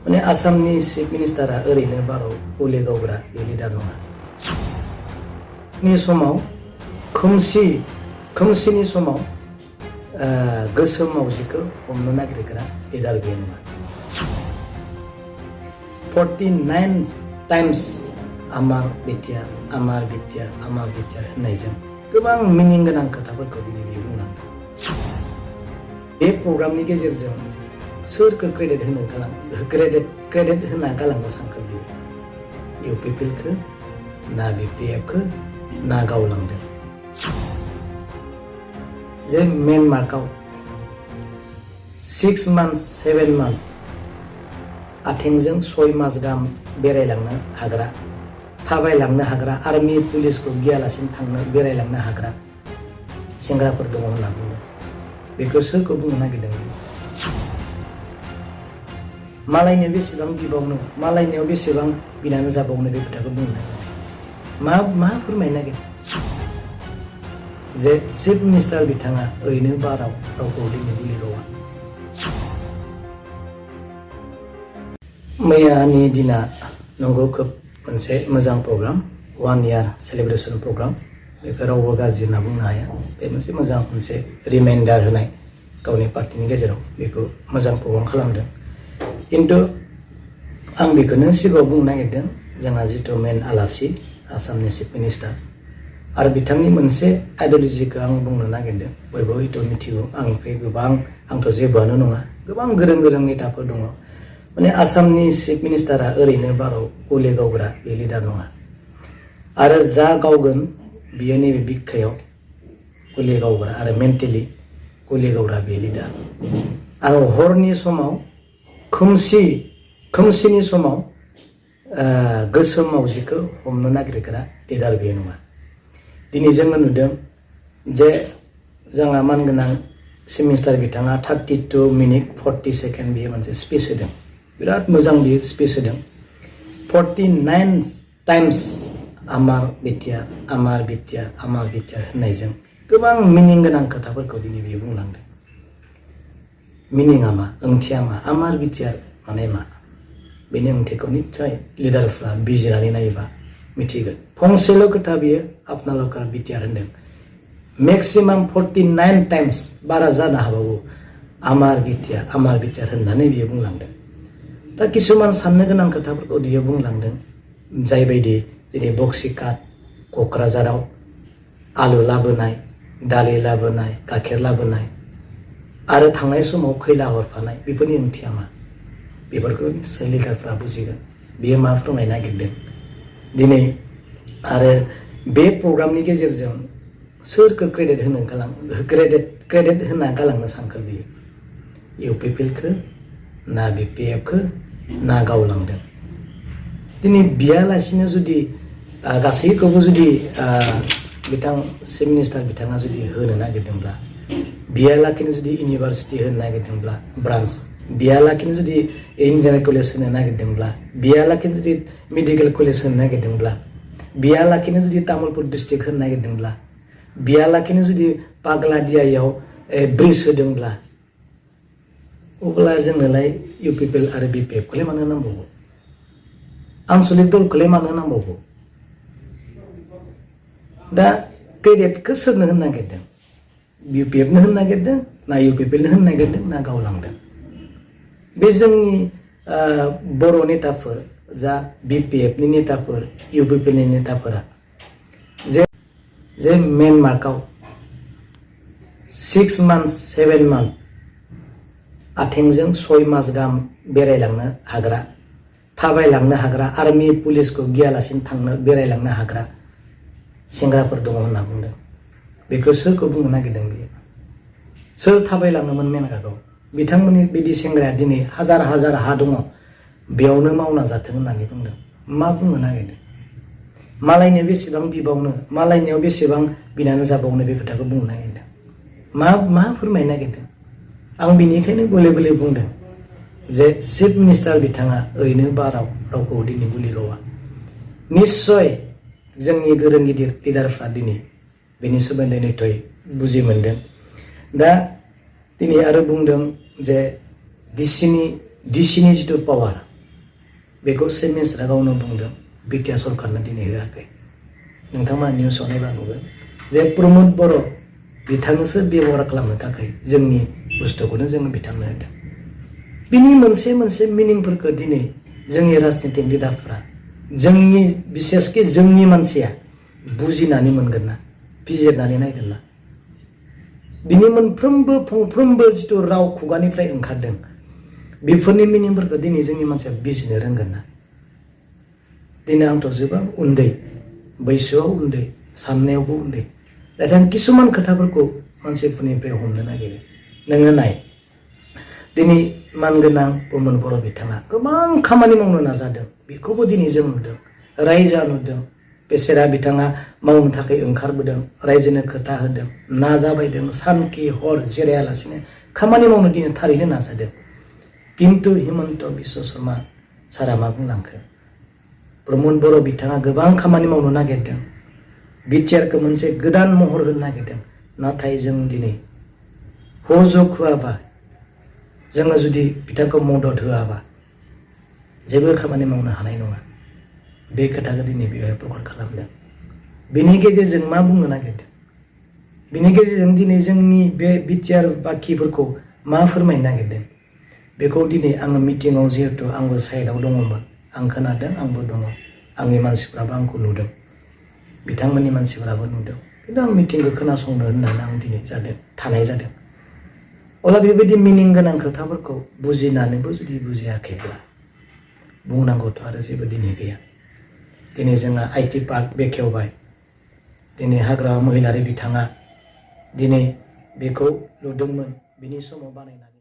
माने आसामनि चिफ मिनिस्टारा ओरैनो बाराव गले गावग्रा बे लिडार नङा। नि समाव खोमसिनि समाव गोसोम मावजिखौ हमनो नागिरग्रा लिडार बे नङा। 49 टाइम्स आमार बिटिया होननायजों गोबां मिनिं गोनां खोथाफोरखौ दिनै बियो बुंलांदों। बे प्रग्रामनि गेजेरजों सोरखौ क्रेडिट होना गालांनो सानखो बियो? इउपिपिएलखौ ना बिपिएफखौ ना गावलांदों? जे म्यानमारआव 6 months 7 months आथिंजों 6 मास गाहाम बेरायलांनो हाग्रा, थाबायलांनो हाग्रा, आर्मि पुलिसखौ गियालासिनो थांनो बेरायलांनो हाग्रा सेंग्राफोर दङ होनना बुंदों। बेखौ सोरखौ बुंनो नागिरदों? मालायनो बेसेबां बिबावनो, मालायनियाव बेसेबां बिनानै जाबावनो, बे खोथाखौ बुंनो नागिरदों। मा फोरमायनो नागिरदों? जे चिफ मिनिस्टार बिथाङा ओरैनो बाराव रावखौ दिनै गुलि गावा। मैयानि दिना नंगौ खोब मोनसे मोजां प्रग्राम, 1 year सेलिब्रेसन प्रग्राम। बेखौ रावबो गाज्रि होनना बुंनो हाया। बे मोनसे मोजां मोनसे रिमाइन्डार होनाय गावनि पार्टिनि गेजेराव बेखौ मोजां प्रग्राम खालामदों। किन्तु आं बेखौनो सिगाङाव बुंनो नागिरदों, जोंहा जिथु मेन आलासि आसामनि चिफ मिनिस्टार आरो बिथांनि मोनसे आइडिय'लजिखौ आं बुंनो नागिरदों। बयबो हयथ' मिथिगौ आंनिफ्राय गोबां, आंथ' जेबोआनो नङा, गोबां गोरों नेताफोर दङ। माने आसामनि चिफ मिनिस्टारा ओरैनो बाराव गले गावग्रा बे लिडार नङा। आरो जा गावगोन बियो नैबे बिखायाव गले गावग्रा आरो मेन्टेलि गले गावग्रा बे लिडार। आं हरनि समाव खोमसिनि समाव गोसोम मावजिखौ हमनो नागिरग्रा लिडार बे नङा। दिनै जोङो नुदों जे जोंहा मानगोनां चिफ मिनिस्टार बिथाङा 32 minutes 40 seconds बियो मोनसे स्पिच होदों। बिराद मोजां बियो स्पिच होदों। 49 टाइम्स आमार बिटिया होननायजों गोबां मिनिं गोनां खोथाफोरखौ दिनै बियो बुंलांदों। मिनिङा मा, ओंथिया मा, आमार बिटिया माने मा? बेनि ओंथिखौ निस्सय लिडारफ्रा बिजिरनानै नायोबा मिथिगोन। फंसेल' खोथा बियो आपनालकार बिटिआर होनदों। मेक्सिमाम 49 टाइम्स बारा जानो हाबावो आमार बिटिआर होननानै बियो बुंलांदों। दा किसुमान साननो गोनां खोथाफोरखौ बियो बुंलांदों, जायबायदि जेरै बक्सिकाट क'क्राझाराव आलु लाबोनाय, दालि लाबोनाय, गाइखेर लाबोनाय आरो थांनाय समाव खैला हरफानाय, बेफोरनि ओंथिया मा? बेफोरखौ निस्सय लिडारफ्रा बुजिगोन। बियो मा फोरमायनो नागिरदों दिनै। आरो बे प्रग्रामनि गेजेरजों सोरखौ क्रेडिट होना गालांनो सानखो बियो? इउपिपिएलखौ ना बिपिएफखौ ना गावलांदों? दिनै बियालासिनो जुदि गासैखौबो जुदि बिथां चिफ मिनिस्टार बिथाङा जुदि होनो नागिरदोंब्ला, बियालाखिनो जुदि इउनिभार्सिटि होनो नागिरदोंब्ला ब्रान्स, बियालाखिनो जुदि इन्जिनियारिं कलेज होनो नागिरदोंब्ला, बियालाखिनो जुदि मेडिकेल कलेज होनो नागिरदोंब्ला, बियालाखिनो जुदि तामुलपुर डिस्ट्रिक्ट होनो नागिरदोंब्ला, बियालाखिनो जुदि पागलादियायाव ब्रिज होदोंब्ला, अब्ला जोंनोलाय इउपिपिएल आरो बिपिएफखौलाय मानो नांबावगौ? आनसलिक दलखौलाय मानो नांबावगौ? दा क्रेडिटखौ सोरनो होनो नागिरदों? बिपिएफनो होनो नागिरदों ना इउपिपिएलनो होनो नागिरदों ना गावलांदों? बे जोंनि बर' नेताफोर, जा बिपिएफनि नेताफोर, इउपिपिएलनि नेताफोरा जे म्यानमारआव 6 months 7 months आथिंजों 6 मास गाहाम बेरायलांनो हाग्रा, थाबायलांनो हाग्रा, आर्मि पुलिसखौ गियालासिनो थांनो बेरायलांनो हाग्रा सेंग्राफोर दङ होनना बुंदों। बेखौ सोरखौ बुंनो नागिरदों बियो? सोर थाबायलाङोमोन मेनगार्डआव? बिथांमोननि बिदि सेंग्राया दिनै हाजार हा दङ, बेयावनो मावना जाथों होननानै बुंदों। मा बुंनो नागिरदों? मालायनियाव बेसेबां बिबावनो, मालायनियाव बेसेबां बिनानै जाबावनो, बे खोथाखौ बुंनो नागिरदों। मा फोरमायनो नागिरदों? आं बिनिखायनो गले बुंदों जे चिफ मिनिस्टार बिथाङा ओरैनो बाराव रावखौ दिनै गुलि गावा। निस्सय जोंनि गोरों गिदिर लिडारफ्रा दिनै बेनि सोमोन्दै निथय बुजि मोनदों। दा दिनै आरो बुंदों जे डिसिनि जिथु पावार, बेखौ चिफ मिनिस्टारा गावनो बुंदों बिटिआर सरकारनो दिनै होआखै। नोंथांमोना निउसाव नायबा नुगोन जे प्रमद बर' बिथांनोसो बेबहार खालामनो थाखाय जोंनि बुस्थुखौनो जोङो बिथांनो होदों। बिनि मोनसे मोनसे मिनिंफोरखौ दिनै जोंनि राजनितिक लिडारफ्रा जोंनि बिसेसके जोंनि मानसिया बुजिनानै मोनगोन ना बिजिरनानै नायगोन ना बिनि मोनफ्रोमबो फंफ्रोमबो जिथु राव खुगानिफ्राय ओंखारदों बेफोरनि मिनिंफोरखौ दिनै जोंनि मानसिया बिजिरनो रोंगोन ना। दिनै आंथ' जोबां उन्दै बैसोआव उन्दै साननायावबो उन्दै नाथाय आं किसुमान खोथाफोरखौ मानसिफोरनिफ्राय हमनो नागिरो। नोङो नाय दिनै मानगोनां प्रमद बर' बिथाङा गोबां खामानि मावनो नाजादों बेखौबो दिनै जों नुदों रायजोआ नुदों बेसेरा बिथाङा मावनो थाखाय ओंखारबोदों रायजोनो खोथा होदों नाजाबायदों सानखि हर जिरायालासिनो खामानि मावनो दिनै थारैनो नाजादों। किन्तु हिमन्त बिश्व शर्मा सारा मा बुंलांखो प्रमद बर' बिथाङा गोबां खामानि मावनो नागिरदों बिटिआरखौ मोनसे गोदान महर होनो नागिरदों नाथाय जों दिनै हजग होआबा जोङो जुदि बिथांखौ मदद होआबा जेबो खामानि मावनो हानाय नङा बे खोथाखौ दिनै बेवहाय प्रकाट खालामदों। बेनि गेजेरजों मा बुंनो नागिरदों बेनि गेजेरजों दिनै जोंनि बे बिटिआर बाखिफोरखौ मा फोरमायनो नागिरदों बेखौ दिनै आङो मिटिङाव जिहेतु आंबो साइडआव दङमोन आं खोनादों आंबो दङ आंनि मानसिफ्राबो आंखौ नुदों बिथांमोननि मानसिफोराबो नुदों किन्तु आं मिटिंखौ खोनासंनो होननानै आं दिनै थानाय जादों। अब्ला बेबायदि मिनिं गोनां खोथाफोरखौ बुजिनानैबो जुदि बुजियाखैब्ला बुंनांगौथ' आरो जेबो दिनै गैया। दिनै जोंहा IT पार्क बेखेवबाय दिनै हाग्रा महिलारि बिथाङा दिनै बेखौ लुदोंमोन बिनि समाव बानायनानै